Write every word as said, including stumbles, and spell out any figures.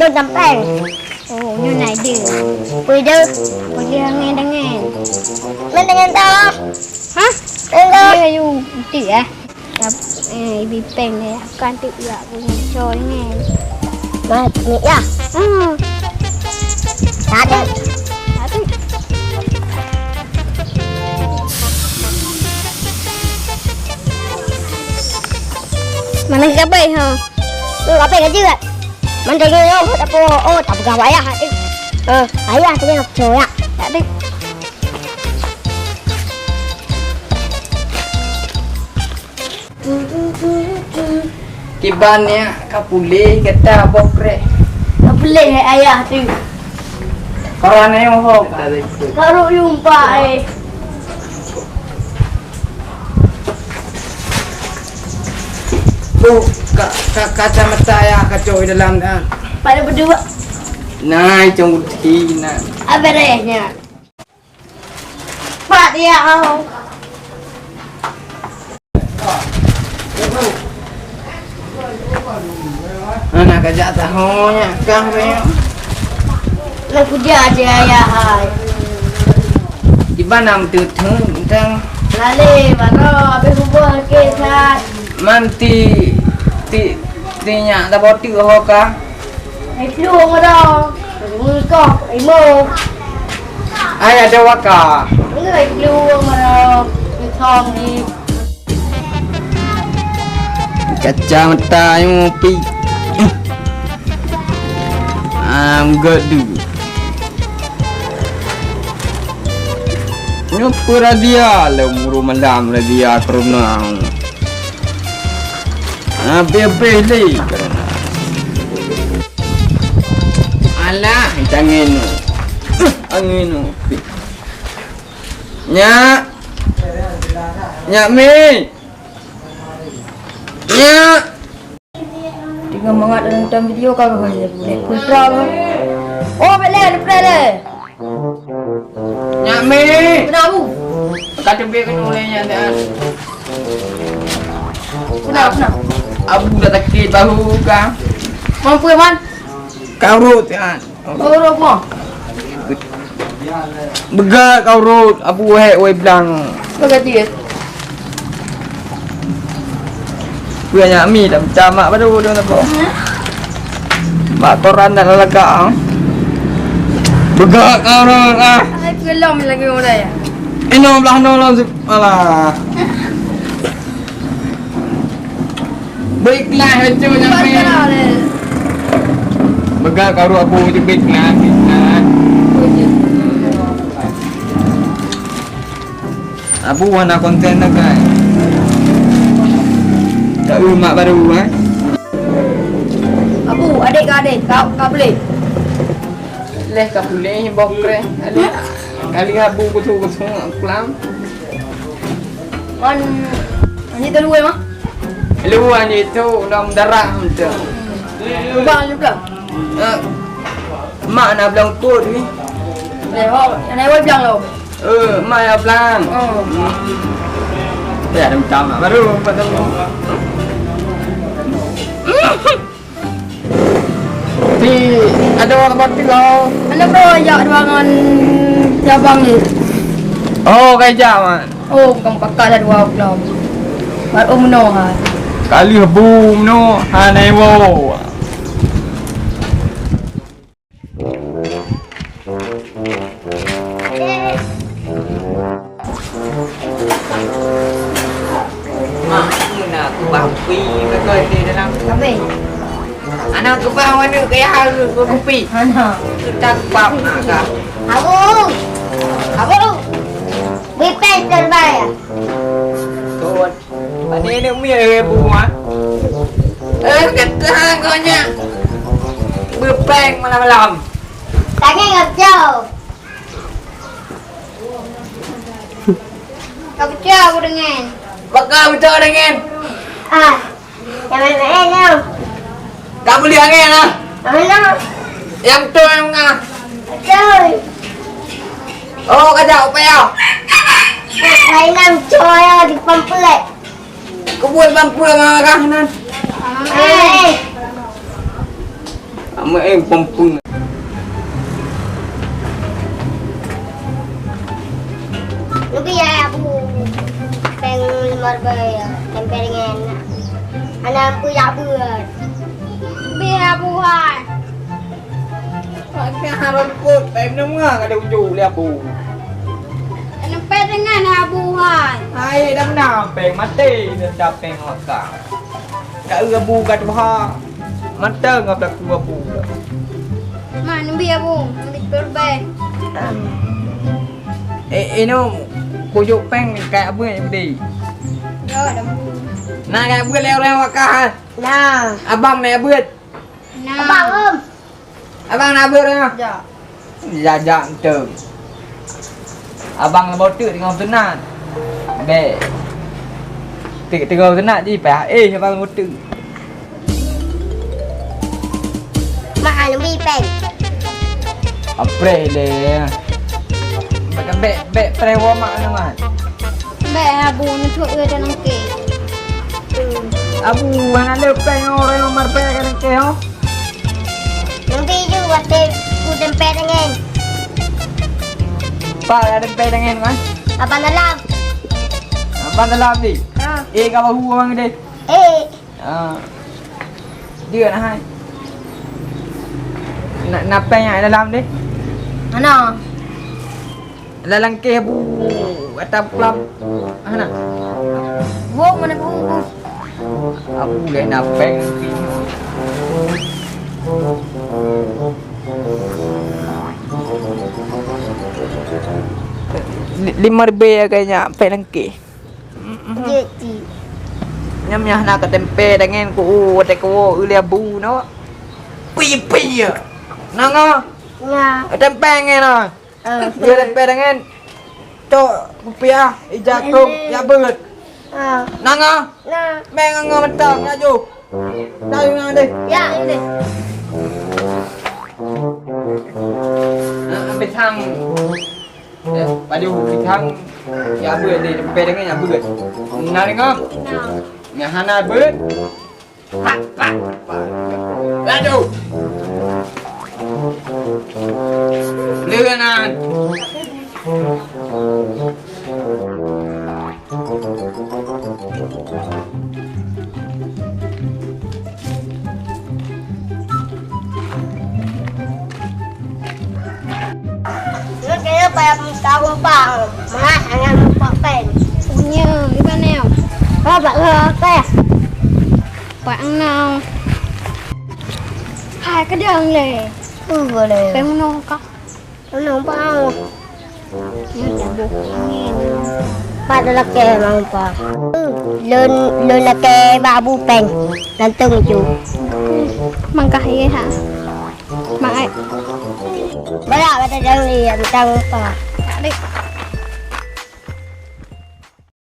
Gampang. Oh, nyoe na ide. Peue ide? Peue angén-angén? Meunan deungon ta. Hah? Deungon ta. Ayo, ayo, ide, eh. Tap-, eh, ibi péng deh, akan tu ya punya coy ni. Mat ni ya. Hmm. Tadi. Tadi. Mana gabai ha? Tu gabai ka jeuet. Mana gabai ha? Oh, tak peugah ayah. Eh, ayah tu nak coy ya. Tadi. Kiban nyak ka puléh gata boh krek. Ka puléh ayah tu. Karan nyoe ho ka. Karuk yum pak eh. Tuh, ka, ka, kacamata ayah kacau di dalam dah. Pada berdua. Nah, cong uti nah. Apa dayahnya? Pat ya. Anak kajak tahu nya kah be. Nak kerja aja ayah hai. Di mana betul tu tentang. Lale baru habis bubuh ke sat. Manti ti ti nya tak botik ho kah. Hai plueng dah. Mengkok, imo. Ai ada waka. Enggak plueng dah. Mengkok ni. Kacamata yang ngopi. Am godu. Nyoe peue razia lom uroe malam razia corona. Abéh-abéh lé corona. Alah, angén nyoe. Angén nyoe. Nyak. Nyak Mi. Nyak. Tinggal mangat dalam, dalam video kau kau ni. Putra kau. Oh, bek leh, bek leh. Nyak Mi. Kenapa, Bu? Kata bek kena oleh nyak dah. Kenapa, kenapa? Abu dah sakit bahu kah? Mampu, Man? Kau rot kan? Oh, rot apa? Beugöt kau rot, abu hek wai blang. Beugöt dia. Peue nyak Mi dah pecah mak baru dia tak apa. Mak koran dah lagak ah. Beugöt kau rot ah. Ai pelom lagi orang ya. Inoe blah noe lom. Alah. Beuikhlas bacut nyak Mi. Meuga karu abu jeuet beuikhlas, ikhlas. Abu hana konten dah kai. Tak eu mak baru eh. Abu, adek ka adek, ka, ka boleh. Leh ka puléh boh kreh. Kali abu kutu-kutu pulang. Man, ni tu luwe mah. Luwe ni tu dalam darah tu. Lubang je pula. Eh, mak nak bilang kot ni. Eh, oh, nak bilang lo. Eh, mak ya bilang. Oh. Ya, ada macam baru patut. Di ada orang batik kau. Ada bro, ya dua ngon cabang ni. Oh, kaja man. Oh, bukan pakak dah dua belum. Baru meno ha. Kali hebu meno ha nai wo. Mak, na kubah kupi beutôi di dalam. Tapi anak kubah mana kaya harus kupi. Mana? Kita kubah nak kah? Abu, abu, bipeng terbayar. Tuan, mana ni umi ada bu ah? Eh, kata kau nya. Bipeng malam-malam. Tanya kau. Ka peucah aku dengan. Baka peucah dengan. Ah, yang main-main tu. Ka beli angin lah. Mana? Yang betul yang ngah. Betul. Oh, kejap, apa ya? Mainan coy di pamplet. Kebun pamplet marah nan. Eh. Meu'en pompong. Neubi ya Abu péng limong ribèe, tempé deungon. Hana peue jak beuet. Neubi ya Abu hai. Pakai harus kot, péng neunga kada ujuk lé Abu. Tempé deungon Abu hai. Hai, dah menang péng, maté dah péng awak kah. Ka eu Abu ka tuha. Mantong ngon pelaku Abu. Ma, neubi Abu, neubi peureubèe. Eh, inoe kujok péng kajak beuet, Budi. Yo, dah. Na kajak beuet lé ureueng wakah, ha? Na. Abang na beuet? Na. Abang, em. Abang na beuet, ha? Ya. Jajak mantong. Abang lam boteuk teungoh teunak. Bèk. Teuk teungoh teunak jih payah éh abang lam boteuk. Mak, neubi péng. Apreh lé. Bèk, bèk, bèk preh woe mak nyoe, Man. Bèk, Abu, neutuek eu dalam kèh. Abu, hana le péng, ureueng Umar péng ka nangkée, ho. Neubi ju watèe kutempé deungon. Pat ka tempé deungon, Man? Abang dalam. Abang dalam di? Ha. Eh, ka bahu abang deh. Eh. Ah. Dia na hai. Na, na péng nyang dalam deh? Hana. Lalangkeh bu, kata pulang. Ah, nah. Wok mana bu? Aku leh napeng. Li-, lima ribu ya kayaknya, napeng langkeh. Jeuet cit. Nyam nyah na ka tempe dangen ku, u, watèe ku, u, lé bu, no. Pui, pui, ya. Nanga. Nga. Tempe ngen, no. Ah. Dia tempe dengan cok kupiah, ija kong, ya beut. Ah. Nanga. Nah. Meng nanga mentang, ya ju. Tahu nang deh. Ya, ini. Nah, ambil tang. Eh, padu pisang. Ya beut deh, tempe dengan ya beut. Nah, dengar. Nah. Yang hana beut. Pat, pat, pat. Aduh. Leunan. Nyoe kayèe payah meusaboh bang, meuhat hana meupat péng. Nyoe, di mana nyoe? Oh, bak gua, apa ya? Pak Enong. Hai, keudong lé. Uh, boleh. Péng nong kah? Nong bang. Nyoe jaboh angin. Pat lakèe bang, Pak. Lôn, lôn lakèe bak Abu péng. Lantong ju. Mangkah ye ha. Mak ai. Balak kata jangan lihat bintang apa. Adik.